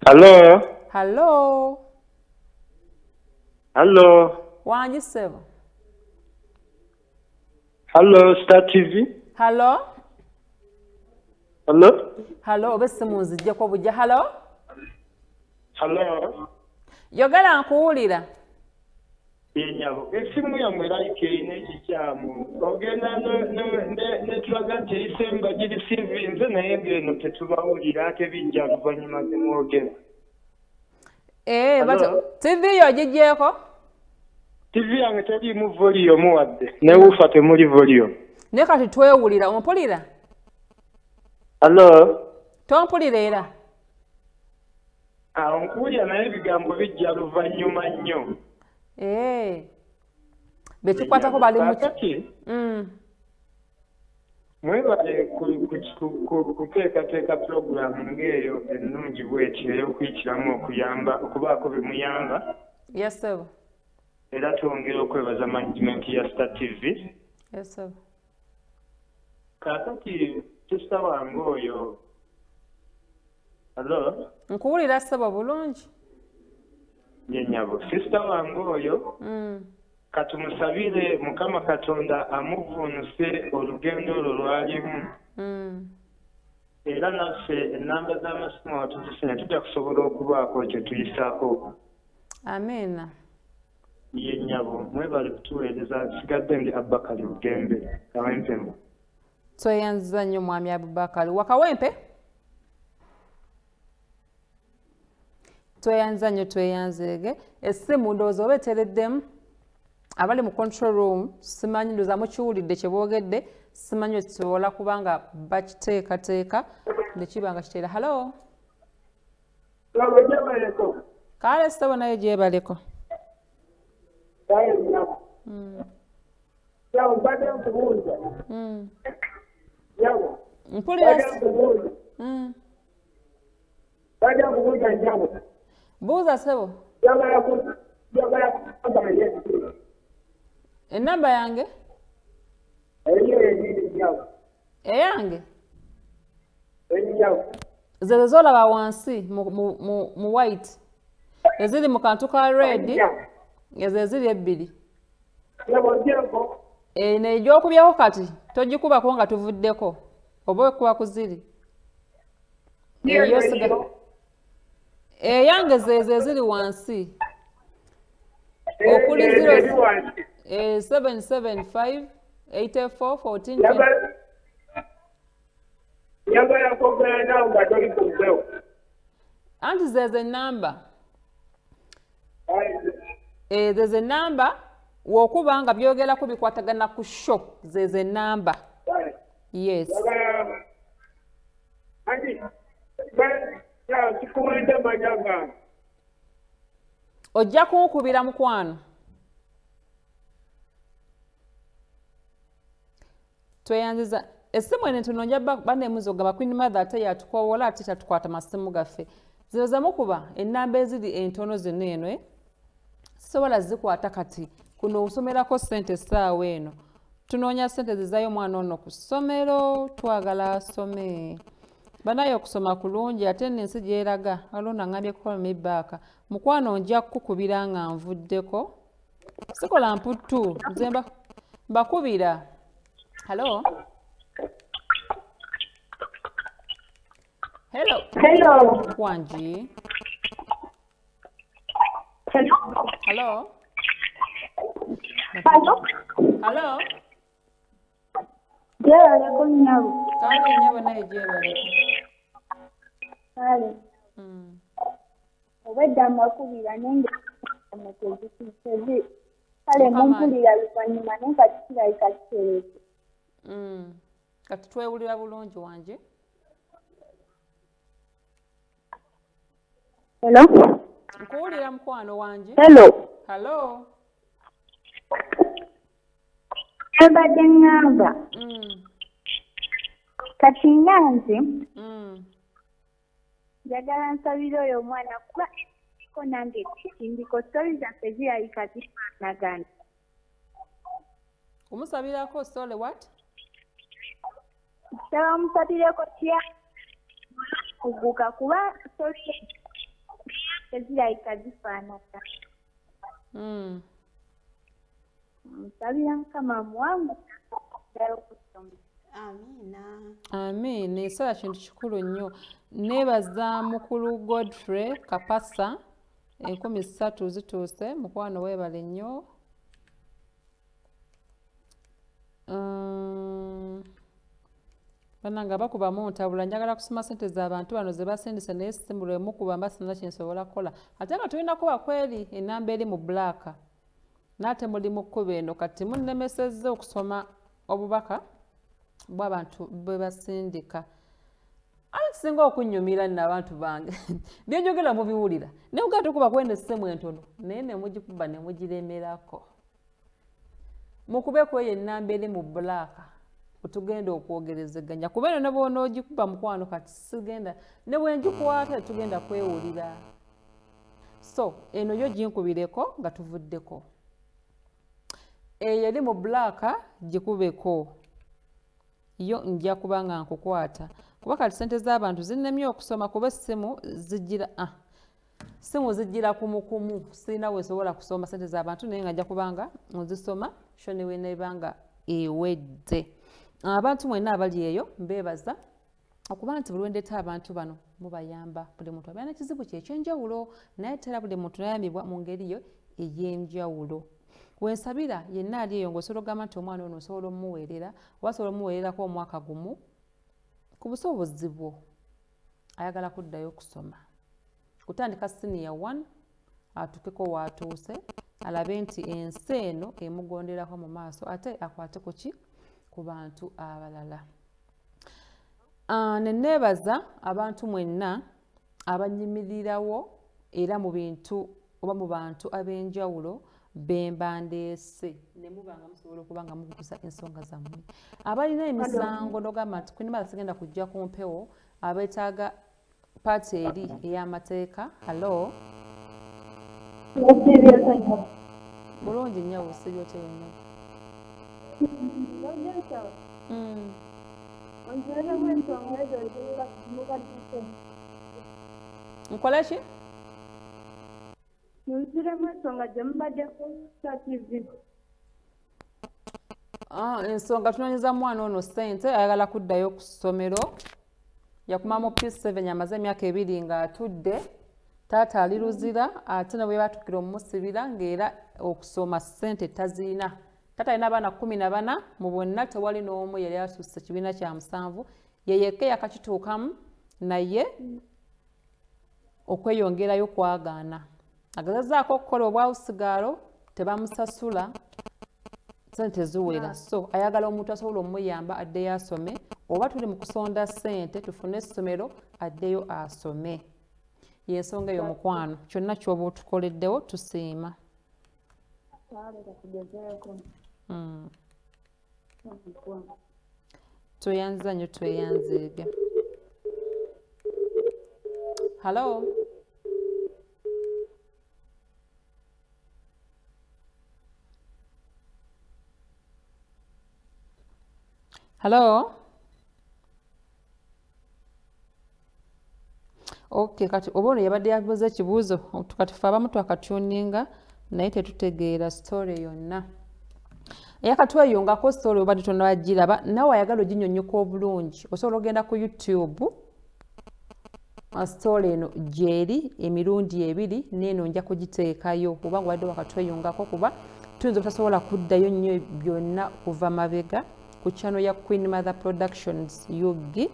Speaker 4: Hello?
Speaker 1: Hallo.
Speaker 4: Hello?
Speaker 1: Wangi ssebo.
Speaker 4: Hello, Star TV?
Speaker 1: Hallo.
Speaker 4: Hello?
Speaker 1: Hallo, oba essimu nziggyeko bujja. Hallo.
Speaker 4: Hello?
Speaker 1: Yogera nkuwulira.
Speaker 4: Nyabo, essimu yammwe like erina ekikyamu. Ogenda netulaga nti eyisemba girisiivinze, naye ng'eno tetubawulira, ate bijja luvannyuma zemwogera.
Speaker 1: Hello? TV yo ogiggyeeko?
Speaker 4: TV yange teriimu volume wadde, ne woofer temuli volume.
Speaker 1: Naye kati twewulira, ompulira?
Speaker 4: Hello?
Speaker 1: Tompulira era?
Speaker 4: Awo nkuwulira, naye ebigambo bijja luvannyuma nnyo.
Speaker 1: Betukwatako bali mu
Speaker 4: Mwebale kuteekateeka pulogulaamu ng'eyo ennungi bw'etyo ey'okuyitiramu okuyamba okubaako bye muyamba.
Speaker 1: Yes, sir.
Speaker 4: Era twongera okwebaza management ya Star TV.
Speaker 1: Yes, sir.
Speaker 4: Kaakati sisita wange oyo. Hello?
Speaker 1: Nkuwulira ssebo bulungi.
Speaker 4: Ye nnyabo. Sisita wange oyo. Katumusabire Mukama Katonda amuvvuunuse olugendo olwo lw'alimu. Era naffe ennamba z'amasimu awo tuzifuna tujja kusobola okubaako kye tuyisaako.
Speaker 1: Amiina.
Speaker 4: Ye nnyabo, mwebale kutuweereza. Nsigadde ndi Abubakari Bugembe, Kawempe.
Speaker 1: Tweyanziza nnyo Mwami Abubakari. Wa Kawempe? Tweyanziza nnyo, tweyanzeege. Essimu ndowooza oba etereddemu. Abali mu control room simanyi, ndowooza mukiwulidde kye boogedde, simanyi wekisobola kubanga bakiteekateeka ne kiba nga kiteera. Hello? Kale ssebo naye gyebaleko. Mpulira. Buuza ssebo. Ennamba yange? Eyange? Zezo z'olaba wansi mu white. Eziri mu kantu ka red, ezo eziri ebbiri. Eno egy'okubyako kati togikubako nga tuvuddeko oba okuba ku ziri. Eyange zezo eziri wansi. Okuli 0 775 84 14. Anti zezo ennamba. Zezo ennamba w'okuba nga byogerako bikwatagana ku show, zezo ennamba. Yes. Ojja kunkubira mukwano. Tweyanziza essimu eno entono nja banneemuza ogamba Queen Mother ate yatukoowola ate tatukwata masimu gaffe. Zino zemukuba ennamba eziri entono zino eno sisobola zikwata kati kuno osomerako ssente essaawa eno. Tunoonya ssente zizaayo omwana ono ku ssomero, twagala asome. Banaye okusoma kulungi ate nno ensi gy'eraga. Waliwo nangambye call me back. Mukwano nja kukukubira nga nvuddeko. Sikola mputtu, nze mbakubira. Hello? Hello.
Speaker 3: Hello.
Speaker 1: Wangi.
Speaker 3: Hello.
Speaker 1: Hello.
Speaker 3: Hello.
Speaker 1: Hello.
Speaker 3: Gyebaleko nnyabo.
Speaker 1: Kale nnyabo naye gyebaleko.
Speaker 3: Kale. Obwedda mbakubira naye kale mumpulira luvannyuma naye kati kirabika kitereeze.
Speaker 1: Kati twewulira bulungi wangi.
Speaker 3: Hello?
Speaker 1: Nkuwulira mukwano wangi.
Speaker 3: Hello.
Speaker 1: Hello.
Speaker 3: Mbadde ŋŋamba. Kati nga nze njagala nsabire oyo omwana kuba endiko nange ndiko stori zaffe zirabika zifaanagana.
Speaker 1: Omusabirako sorry what?
Speaker 3: Nsaba musabireko tya kuguka kuba stori zirabika zifaanagana. Nsabira Mukama muwangu ddala okusoma.
Speaker 2: Amiina.
Speaker 1: Amiina. Essala kintu kikulu nnyo. Neebaza mukulu Godfrey Kapasa 3000 zituuse, mukwano weebale nnyo. Bannange abakubamu ntabula, njagala kusoma ssente z'abantu bano ze basindise naye essimu lwe mukuba mba sirina kye nsobola kukola. Ate nga tulina kuba kweri ennamba eri mu black. N'ate muli mu kkuba eno kati munnemesezza okusoma obubaka bw'abantu bwe basindika. Ate kisinga okunnyumira nno abantu bange byenjogera mubiwulira naye mugenda tukuba kweno essimu entono naye ne mugikuba ne mugiremerako. Mukube ku eyo ennamba eri mu black otugenda okwogerezeganya, kuba eno ne bw'onoogikuba mukwano kati sigenda, ne bwe ngikwata tetugenda kwewulira. So eno yo ginkubireko nga tuvuddeko. Eyo eri mu black gikubeko, yo nja kuba nga nkukwata, kuba kati ssente z'abantu zinnemye okusoma, kuba essimu zijjira simu zijjira kumukumu, sirina we nsobola kusoma ssente z'abantu, naye nga nja kuba nga nzisoma sho ne weneeba nga ewedde. Abantu mwenna abali eyo mbeebaza okuba nti buli lwe ndeeta abantu bano mubayamba. Buli muntu abeera n'ekizibu kye eky'enjawulo, naye ate era buli muntu n'ayambibwa mu ngeri yo ey'enjawulo. Wensabira yenna ali eyo ng'osobola okugamba nti omwana ono osobola omuweerera, oba osobola omuweererako omwaka gumu ku busobozi bwo, ayagala kuddayo okusoma, kutandika siniya 1 atuukeko waatuuse, alabe nti ensi eno emugonderako mu maaso, ate akwate ku ki ku bantu abalala. Ne neebaza abantu mwenna abanyimirirawo era mu bintu oba mu bantu ab'enjawulo bemba ndeese, ne muba nga musobola okuba nga mukukusa ensonga zammwe. Abalina emisango n'ogamba nti Queen Mother sigenda kujja ku mpewo, abeetaaga paati eri ey'amateeka. Hallo, bulungi nnyo, busiibye otya yenna? Nkole ki?
Speaker 3: Munziremu ensonga gye mubaddeko Star TV.
Speaker 1: Ensonga tunoonyeza mwana ono ssente, ayagala kuddayo ku ssomero, yakoma mu P7, amaze emyaka 2 ng'atudde, taata ali Luzira, ate ne bwe batuukira omumusibira ng'era okusoma ssente tazirina. Taata alina abaana 14, mu bonna tewali n'omu yali asusse kibiina kya 7, ye yekka yakakituukamu, naye okweyongerayo kwagaana. Agezezzaako okukola obwawusigaalo, tebamusasula, ssente ziwera. So ayagala omuntu asobola omuyamba addeyo asome, oba tuli mu kusonda ssente tufune essomero addeyo asome. Y'ensonga eyo mukwano, kyonna ky'oba otukoleddewo tusiima. Tweyanziza nnyo, tweyanzeege. Hallo, hallo. Okay, kati oba ono yabadde yabuuza ekibuuzo, kati ffe abamu twakatuninga naye tetutegeera story yonna. Eyakatweyungako story obadde tonagiraba, nawe ayagala oginyonnyoka obulungi osobola ogenda ku YouTube, story eno gyeri emirundi ebiri, n'eno nja kugiteekayo kubanga obadde wakatweyungako, kuba tuyinza obutasobola kuddayo nnyo byonna kuva mabega ku channel ya Queen Mother Productions UG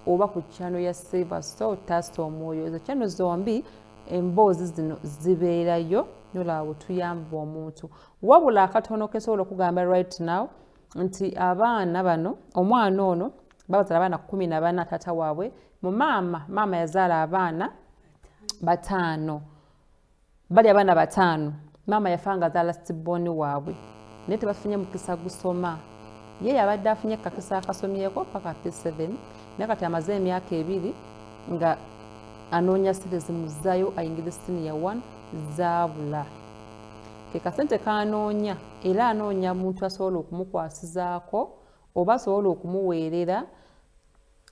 Speaker 1: oba ku channel ya Silver So Taasa Omwoyo. Ezo channel zombi emboozi zino zibeerayo, nolaawo tuyamba omuntu. Wabula akatono kensobola okugamba right now nti abaana bano, omwana ono babazaala abaana 14, taata waabwe mu maama, maama yazaala abaana 5, bali abaana 5, maama yafa nga azaala siboni waabwe, naye tebafunye mukisa gusoma. Ye yabadde afunye kakisa akasomyeko paka P7, naye kati amaze emyaka 2 nga anoonya ssente zimuzaayo ayingire siniya 1, zaabula. Ke kasente kanoonya, era anoonya muntu asobola okumukwasizaako oba asobola okumuweerera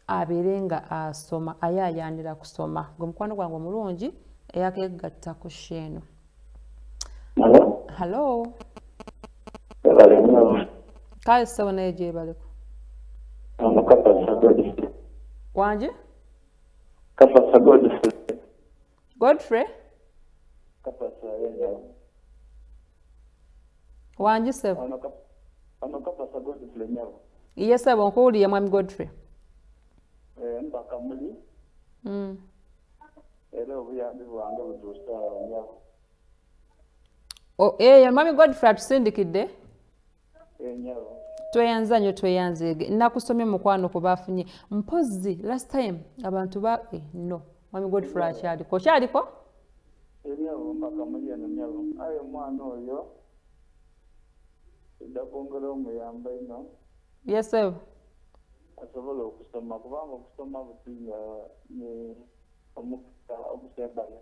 Speaker 1: abeere nga asoma, ayaayaanira kusoma. Gwe mukwano gwange omulungi eyakegatta ku sheeno. Hallo. Kale ssebo, naye gyebaleko. Wanje?
Speaker 4: Kapasa Godfrey.
Speaker 1: Godfrey?
Speaker 4: Kapasa yenda.
Speaker 1: Wangi ssebo.
Speaker 4: Ono Kapasa Godfrey nyabo.
Speaker 1: Iye ssebo, nkuwulire mwami Godfrey.
Speaker 4: Mbaka muli. Era obuyambi bwange butuuse awo nyabo.
Speaker 1: Mwami Godfrey atusindikidde.
Speaker 4: Nyabo.
Speaker 1: Tweyanza nnyo, tweyanzeege. Nakusomye mukwano ku baafunye. Mpozzi last time abantu ba no mwami Godfrey akyaliko. Okyaliko?
Speaker 4: Nyabo, mbaka muli eno nyabo. Aye omwana oyo
Speaker 5: Tudda kwongera omuyamba ino.
Speaker 1: Yes sebo.
Speaker 5: Asobola okusoma kubanga okusoma buti ni omukisa ogusembayo.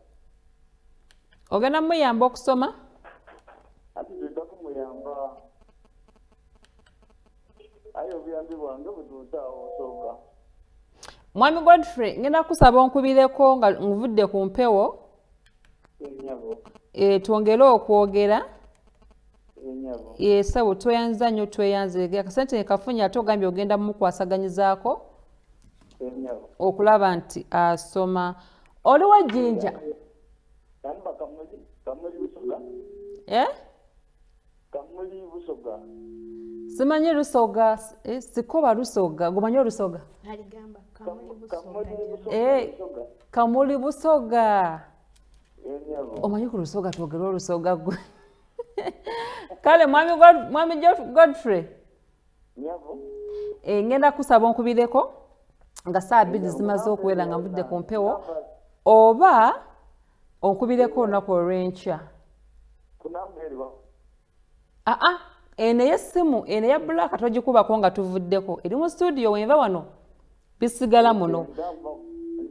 Speaker 1: Ogenda muyamba okusoma?
Speaker 5: Ati tudda kumuyamba, aye obuyambi bwange butuuse awo osooka.
Speaker 1: Mwami Godfrey, ngenda kusaba onkubireko nga nvudde ku mpewo.
Speaker 5: Enyabo.
Speaker 1: Twongere okwogera.
Speaker 5: Enyabo.
Speaker 1: Sebo, tweyanza nnyo, tweyanze. Akasente kafunye ate ogambye ogenda mukwasaganyizaako
Speaker 5: Enyabo.
Speaker 1: okulaba nti asoma. Oli wa Jjinja?
Speaker 5: Namba Kamuli, Kamuli Busoga.
Speaker 1: Eh?
Speaker 5: Kamuli Busoga.
Speaker 1: Simanyi Lusoga, sikoba Lusoga. Gomanyi Olusoga?
Speaker 2: Aligamba Kamuli
Speaker 5: Kamuli
Speaker 2: Busoga.
Speaker 5: Busoga.
Speaker 1: Kamuli Busoga.
Speaker 5: Enyabo.
Speaker 1: Omanyi ku Lusoga, twogere Olusoga gwe. Kale mwami Godfrey.
Speaker 5: Nyabo.
Speaker 1: Ngenda kusaba onkubireko nga 2:00 zimaze okuwera nga nvudde ku mpewo, oba onkubireko olunaku olw'enkya.
Speaker 5: Ku namba eriwa?
Speaker 1: Aa, eno ey'essimu, eno eya black togikubako nga tuvuddeko. Eri mu studio, wenva wano bisigala muno.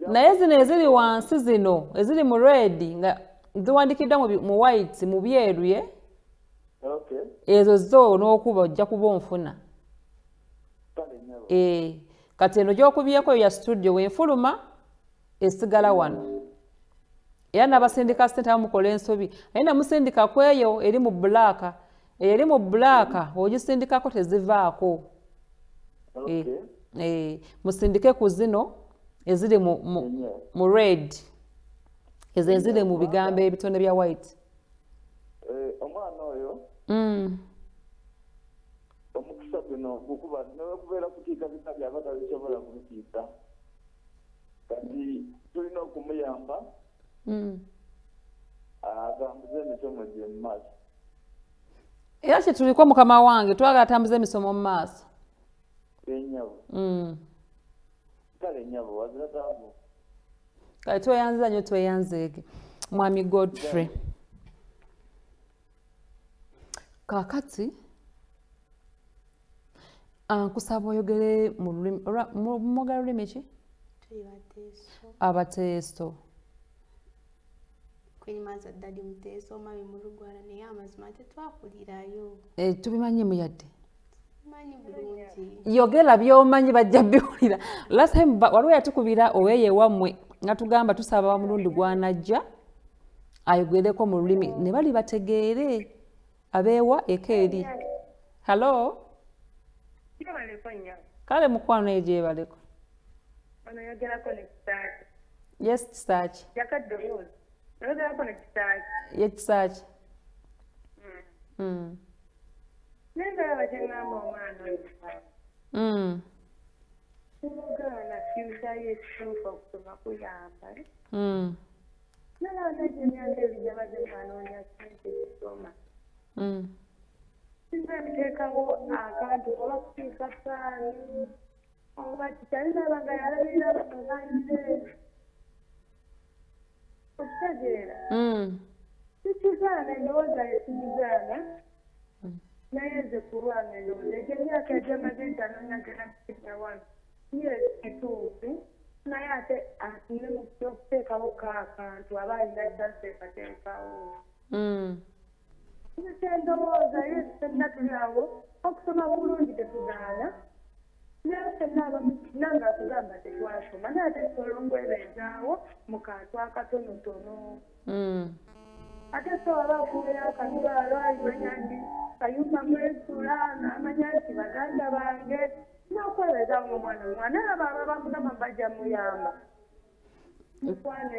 Speaker 1: Naye zino eziri wansi, zino eziri mu red nga ziwandiikiddwa mu white, mu byeru ye.
Speaker 5: Okay.
Speaker 1: Ezo zo n'okuba ojja kuba onfuna.
Speaker 5: Kale nyabo.
Speaker 1: Kati eno gy'okubyeko ya studio, wenfuluma esigala wano. Era n'abasindika ssente abamukola ensobi, naye namusindika ku eyo eri mu black. Eyo eri mu black ogisindikako tezivaako.
Speaker 5: Okay.
Speaker 1: Musindike ku zino eziri mu red, ezo eziri mu bigambo ebitone bya white.
Speaker 5: Omwana oyo omukisa guno gukuba newekubeera kutiika bika byaba tabisobola kubitiika, kati tulina okumuyamba atambuze emisomo gye mu maaso.
Speaker 1: Era kyetuliko mukama wange, twagala atambuze emisomo mu maaso.
Speaker 5: Enyabo. Kale nyabo, wazira taabu.
Speaker 1: Kale tweyanziza nnyo, tweyanzeege mwami Godfrey. Kaakati nkusaba oyogere mu lulimi, mwogera lulimi ki?
Speaker 2: Tuli Bateeso.
Speaker 1: Abateeso.
Speaker 2: Kwenimaza ddadi Muteeso, mami Mulugwala, naye amazima tetwakulirayo.
Speaker 1: Tubimanyi muyadde.
Speaker 2: Manyi bulungi.
Speaker 1: Yogera by'omanyi, bajja biwulira. Last time waliwo yatukubira oweeyo ewammwe nga tugamba tusaba mulundi gwanajja ayogereko mu lulimi ne bali bategeere abeewa eka eri. Hallo?
Speaker 6: Gyebaleko nnyo.
Speaker 1: Kale mukwano, eyo gyebaleko.
Speaker 6: Ono yogerako ne Kisaaki.
Speaker 1: Yes, Kisaaki.
Speaker 6: Yakaddoboozi. Oyogerako ne Kisaaki.
Speaker 1: Ye Kisaaki.
Speaker 6: Naye ndalaba kye ŋŋamba omwana oyo. Simugaana, future ye ekituufu okusoma kuyamba. Nalaba nagyo emyaka ebiri gyamaze ng'anoonya ssente kusoma. Singa nteekawo akantu oba kukyusa ffaani oba kiki, naba nga yalabirira baganda. Okitegeera? Sikigaana, endowooza ye sigigaana. Naye nze ku lwange ndowooza egyo emyaka egyamaze nti anoonya genda kusinga wano. Yes, kituufu. Naye ate afune mu okuteekawo ko akantu aba alina chance ekateekawo. Nze kyendowooza, yes, ffenna tuli awo okusoma bulungi tetugaana. Naye ffenna abamu nange atugamba tetwasoma, naye ate tusobola okwebeezaawo mu kantu akatonotono. Ate so waba akuweera akatwalo alimanya nti kayumba mwesula n'amanya nti baganda bange n'okwebeezaawo ng'omwana omwana abo aba bamugamba bajja muyamba. Mukwano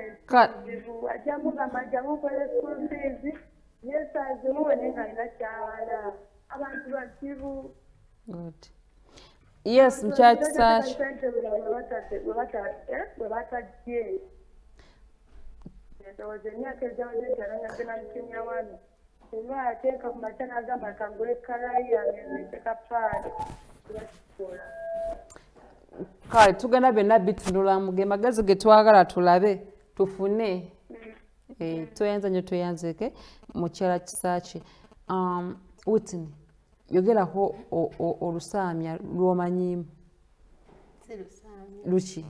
Speaker 6: enzibu ajja mugamba ajjamu okwera school fees, yes, azimuwe, naye ng'alina kyabala. Abantu bazibu.
Speaker 1: Good. Yes, mukyala Kisaaki.
Speaker 6: Ssente bwe batajje, ndowooza emyaka egyaweze nti ananyagenda mukinya wano, singa ateeka ku makya n'agamba kangule kalayi yange nziteeka paali, bakikola.
Speaker 1: Kale tugenda byonna bitunulamu, ge magezi ge twagala tulabe tufune. Tweyanza nnyo, tweyanzeeke mukyala Kisaaki. Whitney, Yogerako olusaamya lw'omanyiimu. Luki?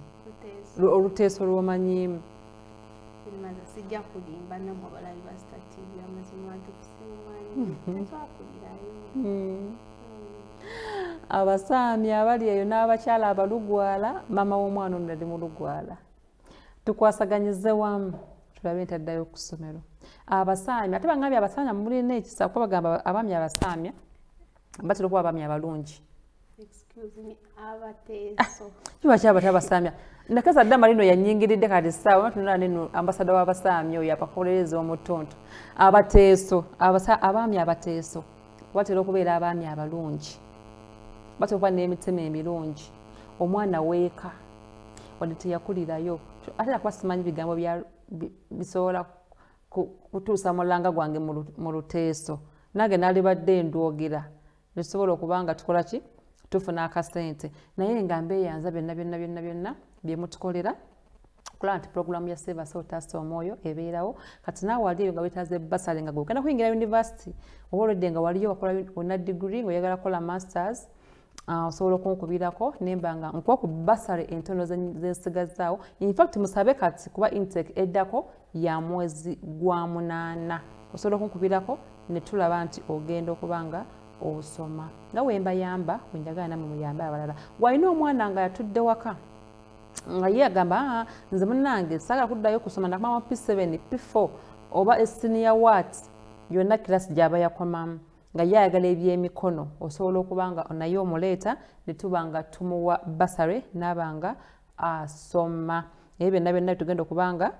Speaker 1: Oluteeso lw'omanyiimu.
Speaker 2: Sijja kulimba nammwe abalabi ba Star TV, amazima nti simumanyi, tetwakulirayo.
Speaker 1: Abasaami abali eyo n'abakyala abalugwala, maama w'omwana ono nali mu lugwala, tukwasaganyize wamu tulabe nti addayo ku ssomero. Abasaami ate bangambye abasaamya mulina ekisa, kuba bagamba abaami abasaamya batera okuba abaami abalungi. Kiba kyabata abasaamya nakeza dda malino yanyingiridde kati ssaawa tunula neno ambasada w'abasaamya oyo abakolereza omutonto abateeso abaami abateeso batera okubeera abaami abalungi, batera okuba n'emitima emirungi. Omwana weeka wadde teyakulirayo, ate nakuba simanyi bigambo bisobola kutuusa mulanga gwange mu luteeso, nange nalibadde ndwogera netusobola okuba nga tukola ki, tufuna akasente. Naye nga mbeeyanza byonna byonna byonna byonna bye mutukolera okulaba nti puroguramu ya Save a Soul Taasa Omwoyo ebeerawo. Kati naawe wali eyo nga weetaaze bursary, nga gwe ogenda kuyingira university oba olwedde nga waliyo wakola olina degree nga oyagala kukola masters, osobola okunkubirako nemba nga nkuwa ku bursary entono zensigazaawo. Infact musabe kati kuba intake eddako ya mwezi gwa 8, osobola okunkubirako ne tulaba nti ogenda okuba nga osoma. Nga wembayamba wenjagala namwe muyambe abalala. Walina omwana nga yatudde waka nga ye agamba nze munnange saagala kuddayo kusoma, nakomamu P7 P4 oba senior what yonna kirasi gy'aba yakomamu, nga ye ayagala ebyemikono, osobola okuba nga naye omuleeta ne tuba nga tumuwa bursary n'aba nga asoma. Naye byonna byonna tugenda okuba nga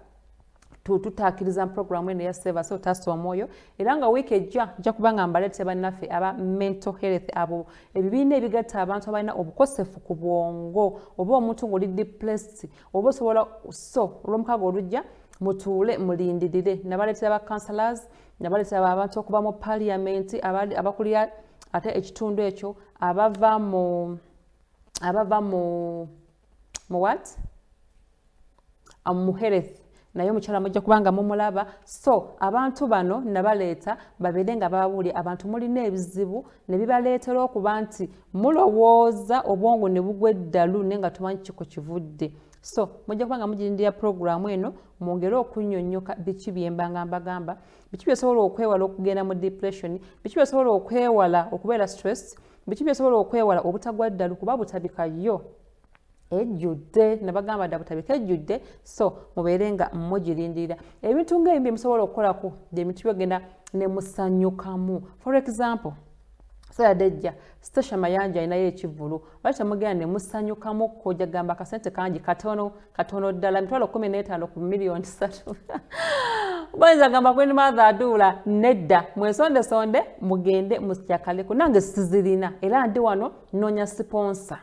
Speaker 1: tutaakiriza puroguramu eno ya Save a Soul Taasa Omwoyo. Era nga wiiki ejja nja kuba nga mbaleetera bannaffe aba mental health, abo ebibiina ebigatta abantu abalina obukosefu ku bwongo, oba omuntu ng'oli depressed oba osobola. So olwomukaaga olujja mutuule mulindirire, nabaleetera ba counselors, nabaleetera abantu okuva mu parliament abakulira ate ekitundu ekyo, abava mu what, mu health, naye omukyala mujja kubanga mumulaba. So abantu bano nabaleeta babeere nga bababuulira abantu mulina ebizibu ne bibaleetera okuba nti mulowooza obwongo ne bugwa eddalu, naye nga tumanyi kiko kivudde. So mujja kubanga mugirindira puroguramu eno mwongere okunnyonnyoka biki byembanga mbagamba, biki byosobola okwewala okugenda mu depression, biki byosobola okwewala okubeera stress, biki byosobola okwewala obutagwa ddalu kuba butabika yo ejjudde, nabagamba dda butabika ejjudde. So mubeere nga mugirindirira ebintu ng'ebyo bye musobola okukolako, ebintu byogenda ne musanyukamu. For example, Saturday ejja Stasha Mayanja alinayo ekivvulu, lwaki temugenda ne musanyukamukko? Ojja gamba akasente kangi katono katono ddala, 15,000 ku 3 miliyoni. Bayinza gamba Queen Mother aduula. Nedda, mwesondesonde mugende musyakaleko. Nange sizirina, era ndi wano noonya sponsor.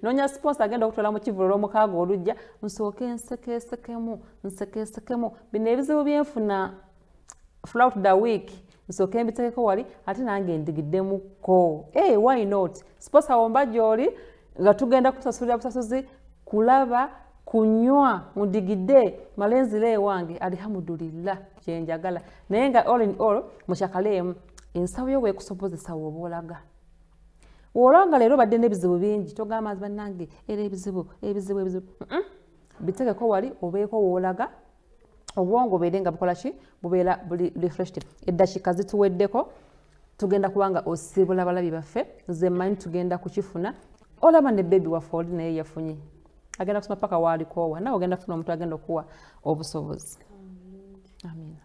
Speaker 1: Noonya sponsor agenda okutwala mu kivvulu olw'omukaaga olujja, nsooke nsekeesekemu nsekeesekemu bino ebizibu byenfuna throughout the week, nsooke mbitekeko wali ate nange ndigiddemukko. Hey, why not? Sponsor womba gy'oli nga tugenda kusasulira busasuzi kulaba kunywa ndigidde malenzira ewange, alhamdulillah, kyenjagala. Naye nga all in all mukyakaleemu ensawo yo weekusobozesa woba olaga olaba nga leero obadde n'ebizibu bingi, togamba nti bannange era ebizibu ebizibu ebizibu. Bitegeko wali obeeko woolaga obwongo bubeere nga bukola ki, bubeera buli refreshed. Eddakiika zituweddeko, tugenda kuba nga osiibula balabi baffe. Nze mmanyi tugenda kukifuna. Olaba ne baby waffe oli naye yafunye, agenda kusoma paka waalikoowa. Nawe ogenda kufuna omuntu agenda okuwa obusobozi. Amiina.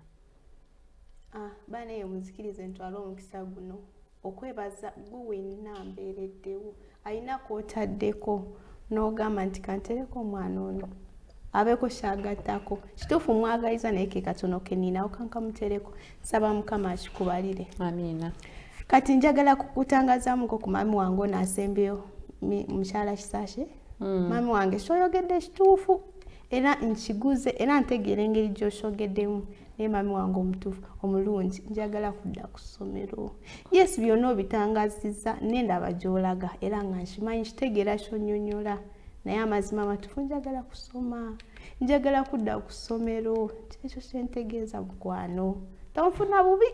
Speaker 2: Baana eyo muzikirize ntwale omukisa guno okwebaza gwe wenna mbeereddewo alina kwotaddeko n'ogamba nti kantereko omwana ono abeeko kyagattako. Kituufu mwagaliza, naye ke katono keninawo kankamutereko. Nsaba Mukama akikubalire.
Speaker 1: Amiina.
Speaker 2: Kati njagala kukutangazaamuko ku maami wange ono asembyeyo, mukyala Kisashe. Maami wange, kyoyogedde kituufu era nkiguze era ntegeera engeri gy'okyogeddemu. Naye maami wange omutuufu omulungi, njagala kudda ku ssomero. Yes, byonna obitangazizza nendaba gy'olaga era nga nkimanyi kitegeera kyonnyonnyola, naye amazima amatuufu njagala kusoma, njagala kudda ku ssomero. Ekyo kyentegeeza, mukwano, tonfuna bubi.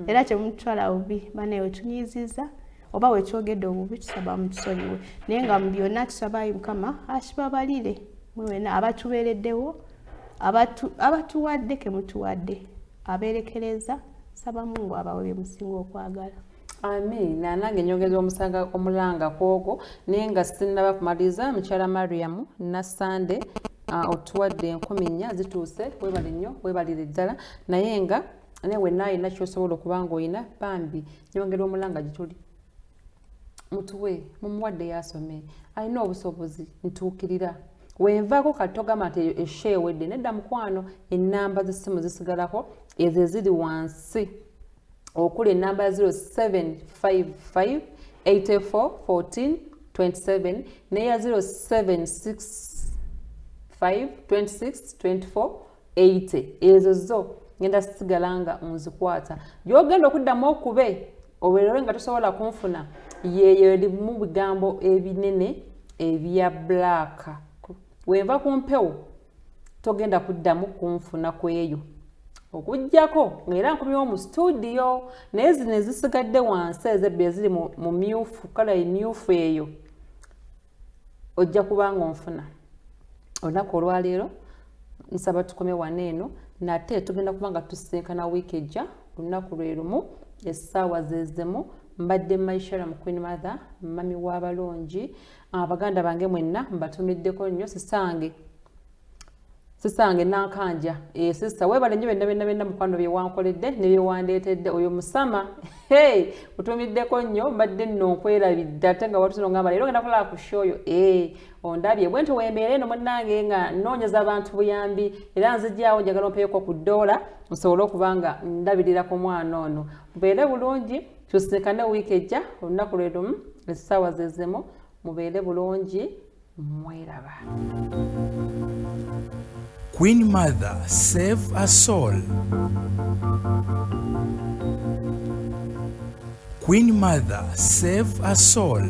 Speaker 2: Era temutwala bubi banaye, wetunyiziza oba wekyogedde obubi tusaba mutusonyiwe, naye nga mu byonna tusabayo Mukama akibabalire mwewena abatubeereddewo, abatuwadde kemutuwadde, abeerekereza. Saba Mungu abawe bye musinga okwagala.
Speaker 1: Amiina. Nange nyongeza omusanga omulanga kwogwo, naye nga sinnaba kumaliriza, mukyala Mariamu Nassande otuwadde 4000 zituuse. Webale nnyo, webalire ddala. Naye nga naye wenna alina kyosobola okuba nga oyina, bambi nyongera omulanga gituli mutuwe, mumuwadde yasome, alina obusobozi. Ntuukirira wenvaako kati, togamba nti eyo esho ewedde. Nedda mukwano, ennamba z'essimu zisigalako ezo eziri wansi, okuli enamba ya 0755 84 14 27 neya 0765 26 24 80. Ezo zo ngenda sigala nga nzikwata. Gyogenda okuddamu okube obeerere nga tosobola kunfuna, yeeyo erimu bigambo ebinene ebya black. Wenva ku mpewo togenda kuddamu kunfuna ku eyo, okugjako ng'era nkomyewo mu studio. Naye zino ezisigadde wansi ezebbi eziri mu myufu, kala emyufu eyo, ojja kuba nga onfuna. Olunaku olwaleero nsaba tukome wano eno, nate tugenda kuba nga tusisinkana wiiki ejja, olunaku lwe lumu, essaawa zezimu. Mbadde Maishara mu Queen Mother, mami w'abalungi. Abaganda bange mwenna mbatumiddeko nnyo. Sisange sisange nankanja e, sista weebale nnyo byonna byonna byonna mukwano bye wankoledde ne bye wandeetedde. Oyo musama, hey, otumiddeko nnyo. Mbadde nno nkwerabidde, ate nga watuno ngamba leero ngenda kulaba ku show yo. E, ondabye bwe nti wembeera eno munnange nga nnoonyeza abantu buyambi, era nzijaawo njagala ompeyeko ku ddoola nsobole okuba nga ndabirira ku mwana ono. Mubeere bulungi, tusinkane wiiki ejja, olunaku lwe lumu, essaawa zezimu. Mubeere bulungi, mweraba.
Speaker 7: Queen Mother, save a soul. Queen Mother, save a soul.